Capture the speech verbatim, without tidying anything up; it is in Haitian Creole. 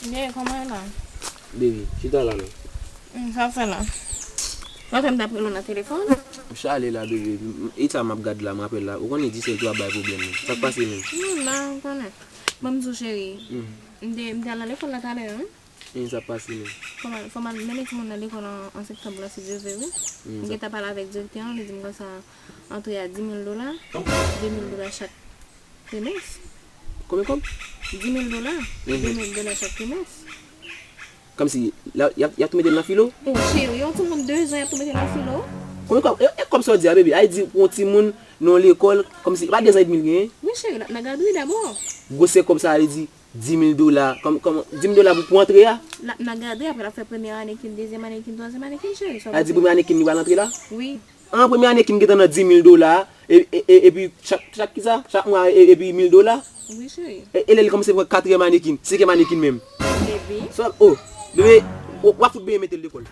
Gen, kòman e la? Baby, chita la non. Hmm, sa w fè la? Ou wè m t ap rele w nan telefòn? M chale la, baby. E sa m ap gad la, m rapèl la. Ou konnen di sèl tou ap bay pwoblèm wi. Sa k pase menm? Non, la, ou konnen. Bon, m di w cheri. Mhm. M te, m te al nan lekòl la talè, wi. E sa k pase menm? Fò m al, fò m al mennen timoun nan lekòl an, an septanm la, si Dye vle, wi. Mhm, M sa- gentan pale avèk direktè an, li di m konsa antre a di mil dola, de mil dola chak trimès. Konbyen kòb? Di mil dola, Mhm. de mil dola chak trimès. Kòmsi, la, y ap, y ap tou mete l nan filo? O cheri, yon timoun de zan y ap tou mete nan filo. Konbyen kòb? E, e kòb sa w di a, baby? Ay di pou yon timoun nan yon lekòl, kòmsi, e pa de zan edmi l genyen? Wi, cheri, l ap nan gadri dabò. Gwosè kòb sa a, li di, di mil dola. Kòm, kòm, di mil dola pou, pou antre a? L ap nan gadri, apre l ap fè premyè ane kin, dezyèm ane kin, twazyèm ane kin, cheri. Sa w A di panse? Premyè ane kin li pral antre la? Wi, An premyè ane kin gentan nan di mil dola, e, e, e, epi chak, chak kisa? Chak mwa, e, epi mil dola. wi, cheri. E, e lè li kòmanse pran katriyèm ane kin, senkyèm ane kin menm. Epi? Sa, oh, bebe, w, w ap fout benyen mete l lekòl.